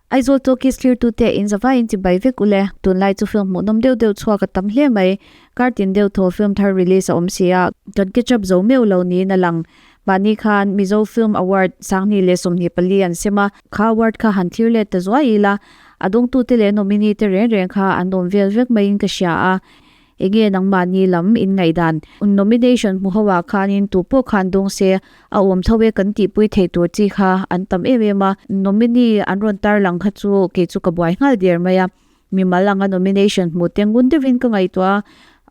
Aizawl Talkies thlirtute in zavai in chibai vek ule. Tunlai chu film hmuhnawm deuh deuh chhuak a tam hle mai. Kar tin deuh thaw film thar release a awm si a, kan catch up zo meuh lo niin a lang. Mahni khan Mizo Film Award 2024 an sem a, kha award kha han thlir let ta zuai ila, a dawngtute leh nominee te reng reng kha an awm vel vek maiin ka hria a. Enge nangmahni lam in ngaihdan? Nomination hmu ho ah khanin tu pawh khan dawng se a awm tho e kan tihpui theih tur chi kha an tam em em a. Nominee an rawn tarlang kha chu kei chu ka buai nghal der mai a. Mimal anga nomination hmu te ngun deuhin ka ngaihtuah a,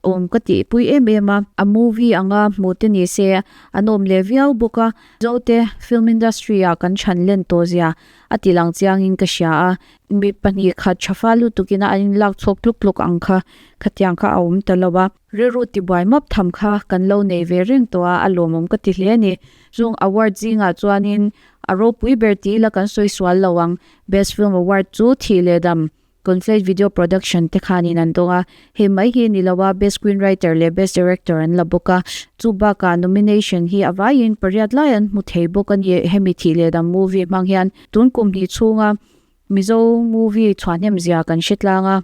awm ka tihpui em em a. A movie anga hmu te ni se an awm leh viau bawk a. Zote film industry ah kan chhan len tawh zia a ti lang chiangin ka hria a. Mi 2 khat tha fal lutukin a an inlak chhuak tluk tluk ang kha khatiang kha a awm ta lo a. Rilru tibuai map tham kha kan lo nei ve reng tawh a, a lawmawm ka ti hle a ni. Chung award zingah chuanin a ropui ber ti ila kan sawi sual lo ang. Best Film Award chu Thih Leh Dam, Conflate Video Production te khanin an dawng a. Hei mai hi ni lo a, Best Screenwriter leh Best Director an la bawk a. Chu bakah nomination hi a vaiin pariat lai an hmu thei bawk a ni. Hemi Thih Leh Dam movie hmang hian tun kum hnih chhunga Mizo movie chhuahnem zia kan hre tlang a.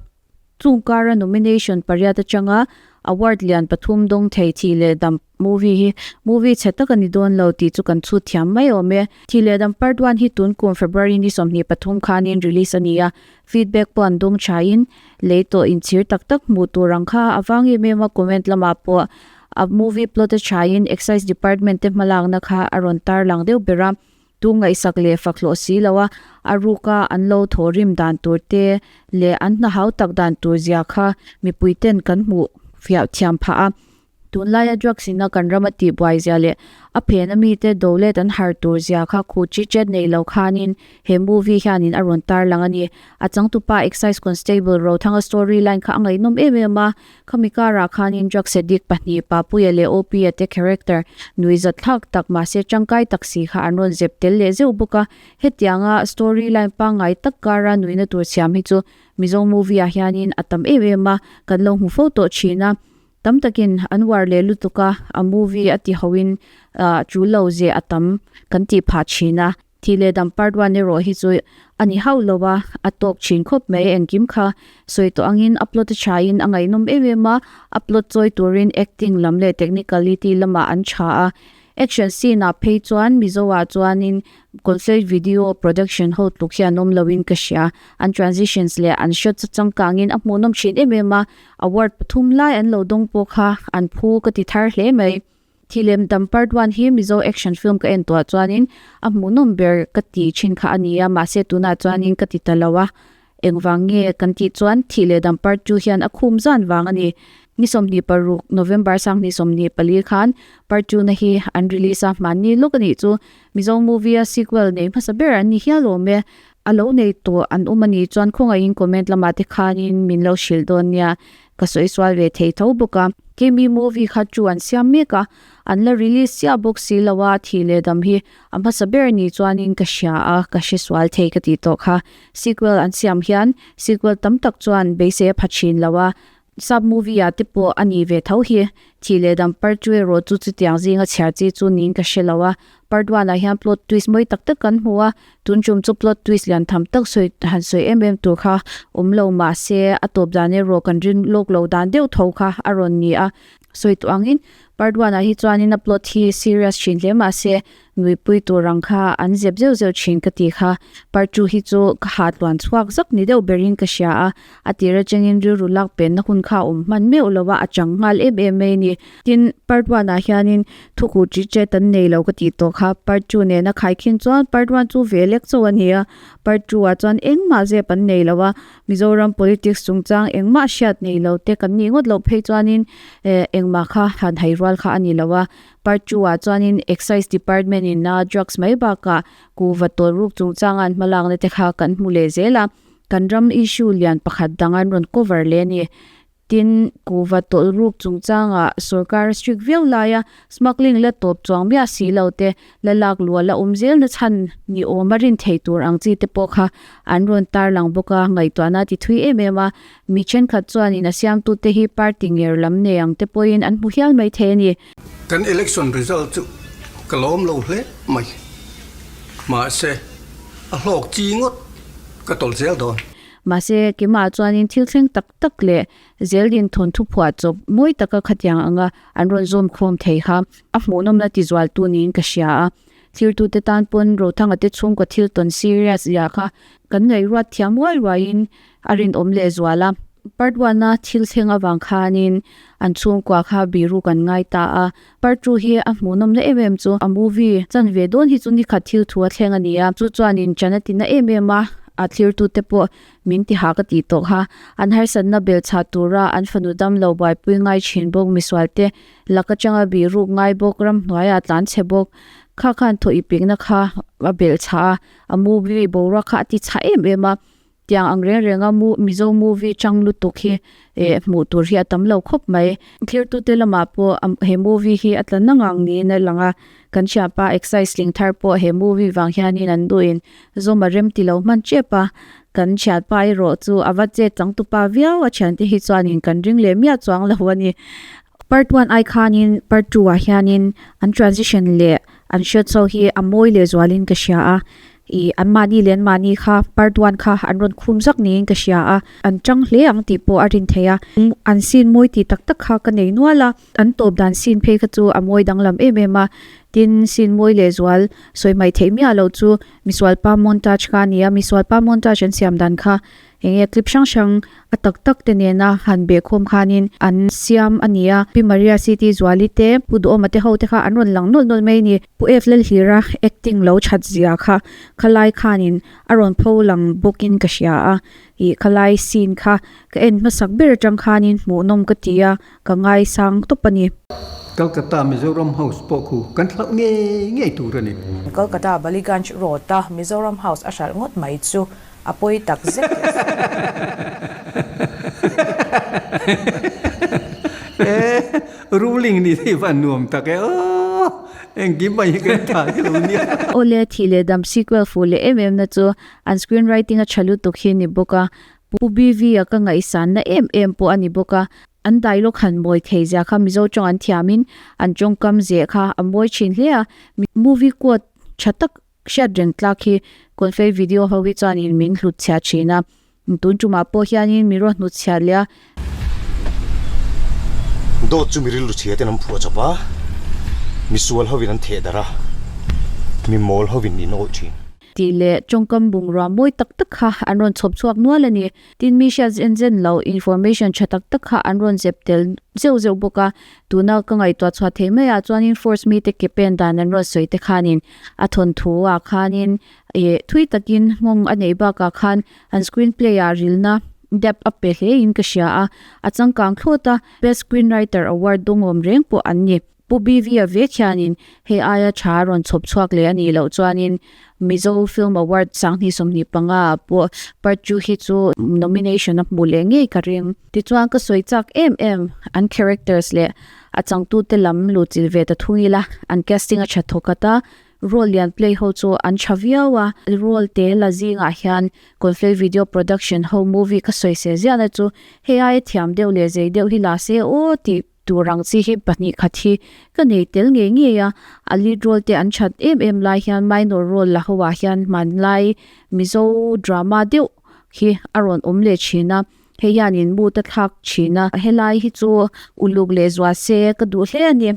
Chung kara nomination pariat atanga award lian pathum dawng thei Thih Leh Dam movie hi movie chhe tak a ni dawn lo tih chu kan chhut thiam mai awm e. Thih Leh Dam part one hi tun kum February ni 23 khanin release a ni a, feedback pawh an dawng thain lei tawh inchhir tak tak hmuh tur ang kha a vang em em a, comment lamah pawh a movie plot a thain excise department te hmalakna kha a rawn tarlang deuh ber a. Tu ngaihsak leh fak hlawh si lo a, a ruka an lo thawhrim dan tur te leh an hna hau tak dan tur zia kha mipui ten kan hmuh fiah thiam phah a. Tunlaia drugs ina kan rama tihbuai zia leh a phena mite dolet an har tur zia kha khu chi chet nei lo khanin he movie hianin a rawn tarlang a ni. A changtupa Excise Constable Rothanga story line kha a ngaihnawm em em a, Khami karah khanin drugs addict pahnih Papuia leh Opia te character nuihzat thlak tak mahse tangkai tak si kha an rawn zep tel leh zeuh bawk a. Hetianga story line pangngai tak kara nuihna tur siam hi chu Mizo movie ah hianin a tam em em a, kan lo hmu fo tawh thin a. Tam takin an uar leh lutuk a, a movie a ti hoin tul lo ze a tam kan tih phah thin a. Thih leh dam part one erawh hi chu a ni hauh lo a, a tawk thin khawp mai engkim kha sawi tawh angin a plot a tha in a ngaihnawm em em a, a plot chawi turin acting lam leh technicality lamah an tha a, action scene ah phei chuan Mizo ah chuanin concert video production ho tluk hian awm lo in ka hria, an transitions leh an shots a changkangin a hmuhnawm thin em em a, award pathum lai an lo dawng pawh kha an phu ka ti thar hle mai. Thilem dam part one hi Mizo action film ka en tuah chuanin a hmuhnawm ber ka ti thin kha a ni a, mahse tunah chuanin ka ti ta lo a, engvang nge kan tih chuan thih leh dam part two hian a khum zan vang a ni. Ni 26 November 2024 khan part two na hi an release a, hmanni lawk a nih chu Mizo movie a sequel nei hmasa ber an ni hial awm e. A lo nei tawh an awm a nih chuan khawngaihin comment lamah te khanin min lo hrilh dawn nia. Ka sawi sual ve thei tho bawk a. Kimi movie kha chu an siam mek a, an la release chiah bawk si lo a, thih leh dam hi a hmasa ber ni chuanin ka hria a, ka hre sual thei ka tih tawh kha. Sequel an siam hian sequel tam tak chuan beisei a pha thin lo a, sap movie ah te pawh a ni ve tho hi. Thih leh dam part two erawh chu chutiang zinga chhiar chi chu niin ka hre lo a, Part one ah hian plot twist mawi tak tak kan hmu a, tun tum chu plot twist lian tham tak sawi han sawi em em tur kha awm lo mahse a tawp dan erawh kan rin lawk lo dan deuh tho kha a rawn ni a. Sawi tawh angin part one ah hi chuanin a plot hi serious thin hle mahse nuipui tur ang kha an zep zeuh zeuh thin ka tih kha. Part two hi chu ka ha tluan chhuak zak ni deuh berin ka hria a, a tir atangin rilru lak penna hun kha a awm hman meuh lo a, a chang nghal em em mai a ni. Tin, part one ah hianin thuku chi chet an nei lo ka tih tawh kha, part two nena khaikhin chuan part one chu ve lek chauh a ni a, part two ah chuan engmah zep an nei lo a, Mizoram politics chungchang engmah hriat nei lo te kan nih ngawt loh phei chuanin eh engmah kha han hai rual kha a ni lo a, part two ah chuanin excise department in a drugs mai bakah kuhva tawlh ruk chungchanga an hmalakna te kha kan hmu leh zel a, kan ram issue lian pakhat dang an rawn cover leh a ni. Tin, kuhva tawlh ruk chungchangah sorkar strict viau laia smuggling la tawp chuang miah si lo te, la lak luah la awm zel na chhan ni awm a rin thei tur ang chi te pawh kha an rawn tarlang bawk a, ngaihtuahna a ti thui em em a. Mi thenkhat chuanin a siamtute hi party nger lam nei ang te pawhin an hmu hial mai thei a ni. Kan election result chu ka lawm lo hle mai. Mahse, a hlawk chi ngawt. Ka tawlh zel dawn. Mahse, keimah chuanin thil thleng tak tak leh zeldin thawnthu phuah chawp mawi taka khatiang anga an rawn zawm khawm thei kha a hmuhnawmna tizualtu niin ka hria a. Thiltute tan pawn Rothanga te chhungkaw thil tawn serious zia kha kan ngaihruat thiam ruai ruaiin a rinawm lehzual a. Part one a thil thleng avang khanin an chhungkua kha biru kan ngai ta a. Part two hi a hmuhnawm na em em chu a movie chan ve dawn hi chu nikhat thil thu a thleng a ni a. Chu chuanin chan a ti na em em a, a thlirtute pawh min ti ha ka tih tawh kha. An harsatna belchhah tura an fanu damlo buaipui ngai thin bawk misualte Lak atanga bihruk ngai bawk, ramhnuaiah a tlan chhe bawk. Kha khan thaw ipikna kha a belh chhah a, a movie boruak kha a ti chhah em em a. Tiang ang reng renga Mizo movie chang lutuk hi eh hmuh tur hi a tam lo khawp mai. Thirtute lamah pawh he movie hi a tla na ngang niin a lang a, kan thianpa Excise tling thar pawh he movie vang hianin an duhin zawm a rem ti lo hman tep a. Kan thianpa erawh chu a va chet changtupa viau a thiante hi chuanin kan ring leh miah chuang lo a ni. Part one ai khanin part two ah hianin an transition leh an hriat chho hi a mawi leh zualin ka hria a, ih an mahni leh an mahni kha part one kha an rawn khum zak niin ka hria a, an tang hle ang tih pawh a rin theih a, an scene mawi tih tak tak kha ka nei nual a, an tawp dan scene phei kha chu a mawi danglam em em a, tin scene mawi leh zual sawi hmaih theih miah loh chu misualpa montage kha a ni a, misualpa montage an siam dan kha Enge clip hrang hrang a tak tak te nena han behkhawm khanin an siam a ni a, Pi Maria City Zuali te, Pu Duhawma te ho te kha an rawn lang nawlh nawlh mai a ni. Pu F Lalhlira acting lo that zia kha khalai khanin a rawn pho lang bawkin ka hria a, ih khalai scene kha ka en hmasak ber atang khanin hmuhnawm ka ti a, ka ngaisang tawp a ni. Calcutta Mizoram House pawh khu kan thlauh ngei ngei tur a ni. Calcutta Ballygunge Road a Mizoram House a hralh ngawt mai chu A pawi tak zet tih a sawi. E, ruling nih hi van nuam tak e aw, engkim mai hi kan tha hi lo nia. Awle, thih leh dam sequel fuh leh em em na chu an screen writing a tha lutuk hi ni bawk a, Pu BV a ka ngaihsan na em em pawh a ni bawk a, an dialogue han mawi thei zia kha Mizo tawng an thiam in an tawngkam zeh kha a mawi thin hle a, movie quote tha tak Hriat reng tlak hi Confe video ho hi chuanin min hlut chhia thin a, tun tumah pawh hianin mi rawn hnut chhia leh a. Dawt chu mi rilru chhia ten an phuah chawp a, misual hovin an theh darh a, mi mawl hovin in awih thin. Tih leh tawngkam bungrua mawi tak tak kha an rawn chhawp chhuak nual a ni. Tin, mi hriat zen zen lo information tha tak tak kha an rawn zep tel zeuh zeuh bawk a, tuna ka ngaihtuah chhuah theih maiah chuanin force mite ke pen dan an rawn sawi te khanin a thawnthu ah khanin ih thui takin nghawng a neih bakah khan an screen play ah rilna depth a pe hle in ka hria a, a changkang thlawt a, best screenwriter award dawngawm reng pawh an ni. Pu BV-a vek hianin hei aia tha a rawn chhawp chhuak leh a nih loh chuanin Mizo Film Award 2025 ah pawh part two hi chu nomination a hmuh leh ngei ka ring. Tichuan ka sawi chak em em an characters leh a changtute lam luhchilh ve ta thung ila an casting a tha thawkhat a, role lian play ho chu an tha viau a, role te la zingah hian Conflict Video Production ho movie ka sawi sel ziahna chu hei aia thiam deuh leh zei deuh hi la se aw tih Tur ang chi hi pahnih khat hi ka nei tel ngei ngei a, a lead role te an that em em lai hian minor role la ho ah hian hmanlai Mizo drama deuh hi a rawn awm leh thin a, hei hianin mood a thlak thin a, helai hi chu uluk leh zual se ka duh hle a ni.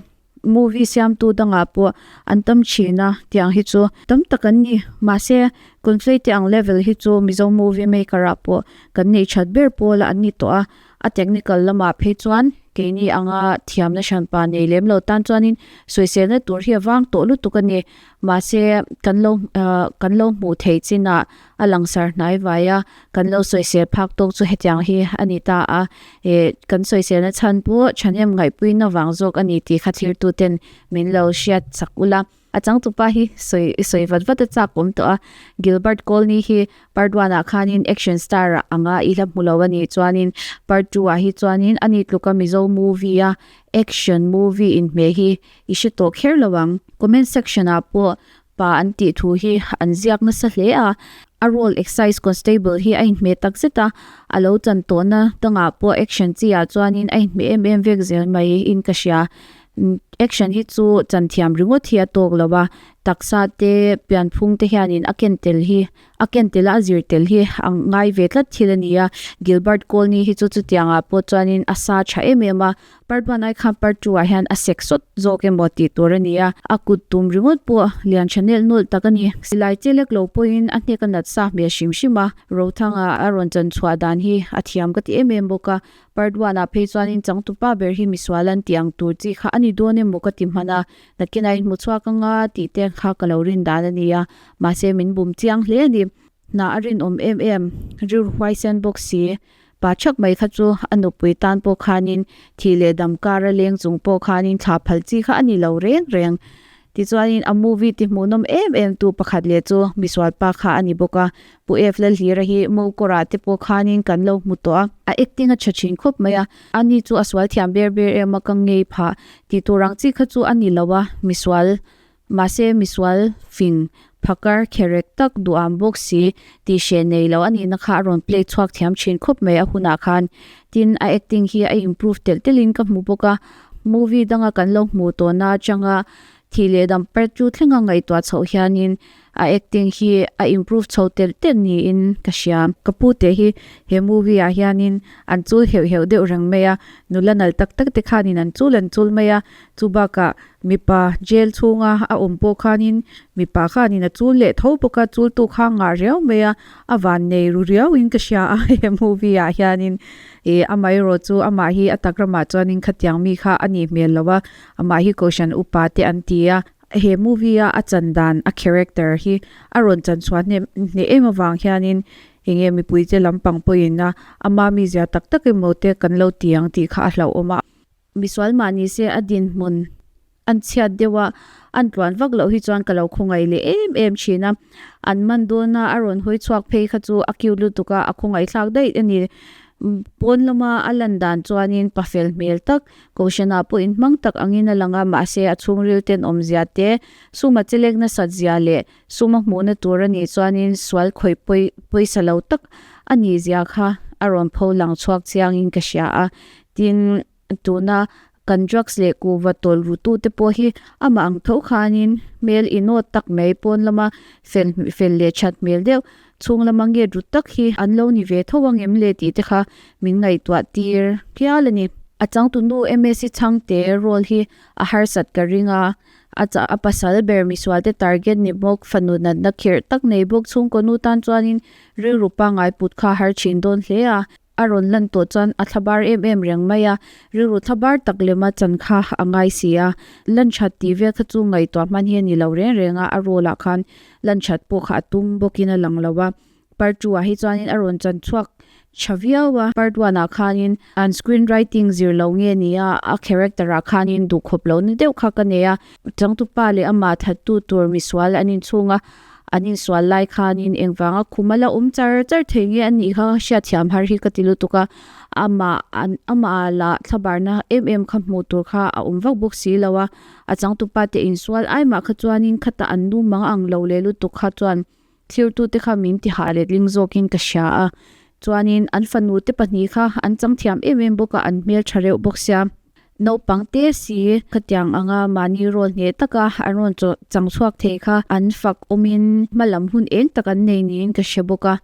Movie siamtu dangah pawh an tam thin a tiang hi chu tam tak an ni, mahse Conflate te ang level hi chu Mizo movie maker ah pawh kan neih that ber pawl an ni tawh a, A technical lamah phei chuan keini anga thiamna hranpa nei lem lo tan chuanin sawiselna tur hi a vang tawh lutuk a ni. Mahse kan lo kan lo hmuh theih chinah a langsar hnai vai a, kan lo sawisel phak tawk chu hetiang hi a ni ta a. Ih kan sawiselna chhan pawh thahnem ngaihpuina vang zawk a ni tih kha thirtuten min lo hriat chak ula. A changtupa hi sawi sawi vat vat a chak awm tawh a, Gilbert Colney hi part one ah khanin action star ah anga i hla hmu lo a nih chuanin part two ah hi chuanin ani tluka Mizo movie a action movie inhmeh hi i hre tawh kher lo ang. Comment section ah pawh pa an tih thu hi an ziak nasa hle a, a role excise constable hi a inhmeh tak zet a, a lo chan tawhna dangah pawh action chi ah chuanin a inhmeh em em vek zel mai in ka hria. Action hi chu chan thiam ringawt hi a tawk lo a, Taksa te pianphung te hianin a ken tel hi a ken tel a a zir tel hi a ngai ve tlat thil a ni a Gilbert Colney hi chu chutiangah pawh chuanin a sa tha em em a part one ai khan part two ah hian a sek sawt zawk emaw tih tur a ni a a kut tum ringawt pawh lian tha nelh nawlh tak a ni silai che lek lo pawhin a hnek a nat sa hmel hrim hrim a Rothanga a rawn chan chhuah dan hi a thiam ka ti em em bawk a. Part one ah phei chuanin changtupa ber hi misual an tih ang tur chi kha a ni dawn emaw ka ti hman a, nakinah in hmu chhuak anga tih te kha ka lo rin dan a ni a, mahse min bum chiang hle a ni. Hna a rinawm em em, rilru huaisen bawk si, pa thak mai kha chu a nupui tan pawh khanin thih leh dam kar a leng chung pawh khanin thla phal chi kha a ni lo reng reng. Tichuanin a movie ti hmuhnawm em em tu pakhat leh chu misual pa kha a ni bawk a, Pu F Lalhlira hi Mawkawrah te pawh khanin kan lo hmu tawh a, a acting a tha thin khawp mai a, ani chu a sual thiam ber ber em a ka ngei phah tih tur ang chi kha chu a ni lo a, misual mahse misual fing phakar kherek tak duham bawk si tih hreh nei lo a nihna kha a rawn play chhuak thiam thin khawp mai a hunah khan. Tin, a acting hi a improve telh telhin ka hmu bawk a, movie danga kan lo hmuh tawhna atanga Thih leh dam part chu thlenga ngaihtuah chhoh hianin a acting hi a improve chho telh telh niin ka hria. Ka pu te hi he movie ah hianin an chul heuh heuh deuh reng mai a, nula nal tak tak te khanin an chul an chul mai a, chu bakah mipa jail chhunga a awm pawh khanin mipa khanin a chul leh tho bawk a, chul tu kha ngah riau mai a, a van nei ru riauin ka hria a he movie ah hianin ih amaherawh chu amah hi a tak ramah chuanin khatiang mi kha a nih hmel lo a. Amah hi Kohhran upa te an ti a, he movie a a chan dan a character hi a rawn chan chhuah hnem hneh em avang hianin enge mipui te lampang pawhin a ama mizia tak tak emaw te kan lo ti ang tih kha a hlauhawm a. Misual mah ni se a dinhmun an chhiat deuh a, an tluan vak loh hi chuan ka lo khawngaih leh em em thin a, an man dawn a a rawn hawi chhuak phei kha chu a cute lutuk a, a khawngaih thlak daih a ni. Pawn lama a lan dan chuanin pafel hmel tak Kohhranah pawh inhmang tak angin a lang a, mahse a chhungril tenawmzia te, suma chelek nasat zia leh suma hmuhna tur a nih chuanin sual khawih pawi pawisa lo tak a nih zia kha a rawn pho lang chhuak chiangin ka hria a. Tin, tuna kan drugs leh kuhva tawlh ru tute pawh hi amah ang tho khanin hmel inawt tak mai pawn lama fel fel leh that hmel deuh chhung lama nge ru tak hi an lo ni ve tho ang em le tih te kha min ngaihtuah tir hial a ni. A changtunu MSc chhangte role hi a harsat ka ring a, a chah a pasal ber misual te target ni bawk, fanu natna khirh tak nei bawk chhungkaw nu tan chuanin rilru pangngai put kha a har thin dawn hle a, a rawn lan tawh chuan a thlabar em em reng mai a, rilru thlabar tak lema chan kha a ngai si a, lan that tih vel kha chu ngaihtuah hman hi a ni lo reng reng a, a role ah khan lan that pawh kha a tum bawkin a lang lo a. Part two ah hi chuanin a rawn chan chhuak tha viau a, part one ah khanin an screen writing zir lo nge ni a, a character ah khanin duhkhawp lo na deuh kha ka nei a, changtupa leh amah thattu tur misual an inchhung a, an insual lai khanin engvanga khum a la awm char char thei nge a nih kha hriatthiam har hi ka ti lutuk a, amah an amah lah thlabarna em em kha hmuh tur kha a awm vak bawk si lo a, a changtupa te insual ai mah kha chuanin khatah an nu mang ang lo leh lutuk kha chuan. Thirtute kha min ti hah letling zawkin ka hria a, chuanin an fanu te pahnih kha an chang thiam em em bawk a, an hmel tha reuh bawk sia. Naupang te si khatiang anga mahni role hneh taka an rawn chang chhuak thei kha an fak awmin hma lam hun eng tak an nei niin ka hre bawk a.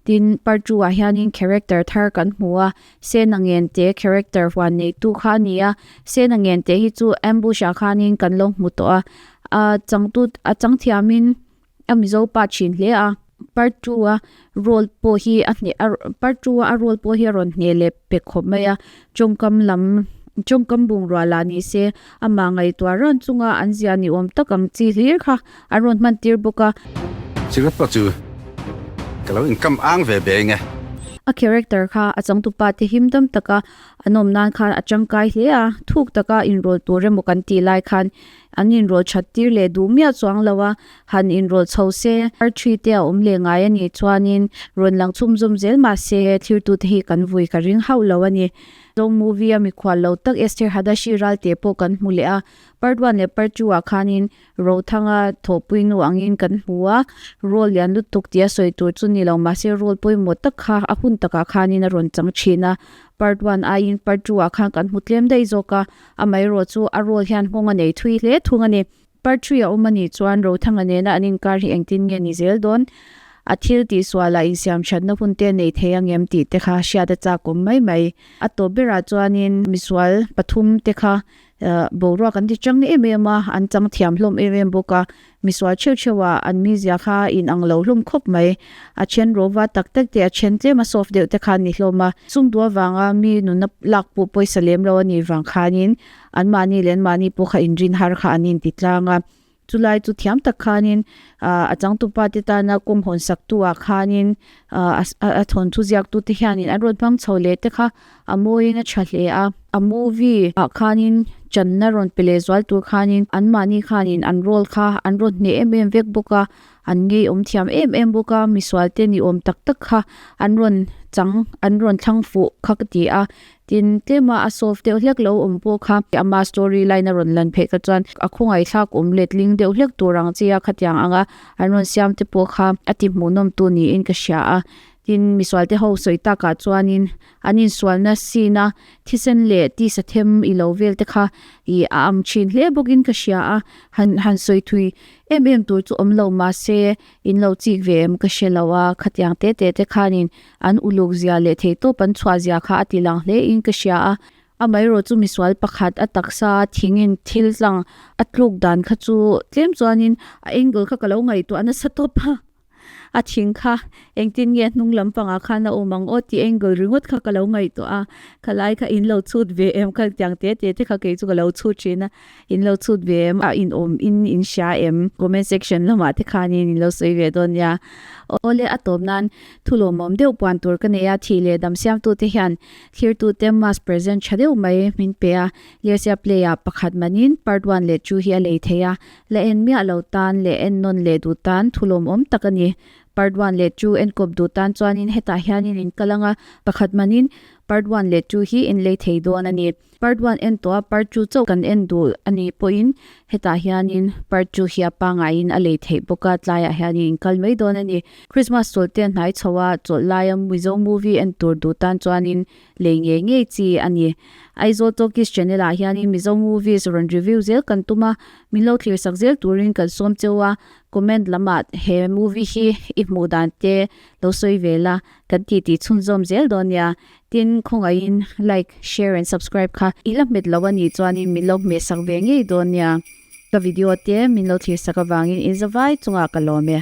Tin, part two ah hianin character thar kan hmu a, Sena Ngente character huan neitu kha a ni a, Sena Ngente hi chu ambush ah khanin kan lo hmu tawh a, a changtu a chang thiamin a Mizo pa thin hle a, part two a role pawh hi a hneh a part two a a role pawh hi a rawn hneh leh pek khawp mai a, tawngkam lam tawngkam bungrua lah ni se amah ngaihtuah ran chunga an zia ni awm tak ang chi hlir kha an rawn hman tir bawk a. Cigarette pawh chu ka lo inkam ang ve be eng e. A character kha a changtupa te him dam taka an awm nan khan a tangkai hle a, thuk taka inrawl tur emaw kan tih lai khan An inrawlh that tir leh duh miah chuang lo a, han inrawlh chho se, artri te a awm leh ngai a nih chuanin rawn lang chhumzawm zel mah se thirtute hi kan vui ka ring hauh lo a ni. Zo movie a mikhual lo tak Esther Hadashi Ralte pawh kan hmu leh a, part one leh part two ah khanin Rothanga thawhpui nu angin kan hmu a, role lian lutuk tia sawi tur chu ni lo mah se role pawimawh tak kha a hun takah khanin a rawn chang thin a, part one aiin part two ah khan kan hmu tlem daih zawk a, Amaherawh chu a role hian nghawng a nei thui hle thung a ni. Part three a awm a nih chuan Rothanga nena an inkar hi engtin nge ni zel dawn? A thil tihsualah insiam thatna hun te nei thei ang em tih te kha hriat a chak awm mai mai. A tawp berah chuanin misual pathum te kha boruak an ti chang em em a, an chang thiam hlawm em em bawk a. Misual theuh theuh ah an mizia kha in ang lo hlawm khawp mai. A then rawva tak tak te, a then tlem a soft deuh te kha an ni hlawm a. Chung duh avanga mi nuna lak pawh pawisa lem lo a nih vang khanin anmahni leh anmahni pawh kha inrin har kha an inti tlang a. Chulai chu thiam tak khanin a changtupa te tana kawng hawn sak tu ah khanin a thawnthu ziak tu te hianin an rawn hmang chho leh te kha a mawiin a tha hle a. A movie ah khanin channa rawn pe leh zual tur khanin anmahni khanin an role kha an rawn hneh em em vek bawk a, an ngeiawm thiam em em bawk a, misual te ni awm tak tak kha an rawn chang an rawn thlang fuh kha ka ti a. Tin, tlema a solve deuh hlek lo awm pawh kha ama story line a rawn lan phei kha chuan a khawngaihthlak awm letling deuh hlek tur ang chi a khatiang anga an rawn siam te pawh kha a ti hmuhnawm tu niin ka hria a. Tin, misual te ho sawi takah chuanin an insualna scene a thisen leh tisa them i lo vel te kha ih a ang thin hle bawkin ka hria a, han han sawi thui em em tur chu awm lo mahse in lo chik ve em ka hre lo a, khatiang te te te khanin an uluk zia leh theihtawp an chhuah zia kha a ti lang hle in ka hria a. Amaherawh chu misual pakhat a taksa thingin thil tlang a tluk dan kha chu tlem chuanin a angle kha ka lo ngaihtuah nasa tawp a, a thing kha engtin nge hnung lampangah khan a awm ang aw tih angle ringawt kha ka lo ngaihtuah a, khalai kha in lo chhut ve em kha tiang te te te kha kei chu ka lo chhut thin a. In lo chhut ve em? A in awm in in hria em? Comment section lamah te khanin in lo sawi ve dawn nia. Awle a tawp nan thu lawmawm deuh puan tur ka nei a, thih leh dam siamtute hian thlirtute mass present tha deuh mai min pe a, Lersia play ah pakhat manin part one leh two hi a lei thei a, la en miah lo tan leh en nawn leh duh tan thu lawmawm tak a ni. Part one leh two enkawp duh tan chuanin hetah hianin in kal ang a, pakhat manin part one leh two hi in lei thei dawn a ni. Part one en tawh a part two chauh kan en duh a nih pawhin hetah hianin part two hi a pangaiin a lei theih bawk a tlaiah hianin in kal mai dawn a ni. Christmas chawlh te a hnai chho a chawlh laia Mizo movie en tur duh tan chuanin lei ngei ngei chi a ni. Aizawl Talkies channel ah hianin Mizo movies rawn review zel kan tum a, min lo thlir sak zel turin kan sawm cheu a, comment lamah he movie hi i hmuh dan te lo sawi ve la kan tih tih chhunzawm zel dawn nia. Tin, khawngaihin like, share and subscribe kha i la hmet lo a nih chuanin min lo hmehsak ve ngei dawn nia. Ka video te min lo thlir sak avangin in zavai chungah ka lawm e.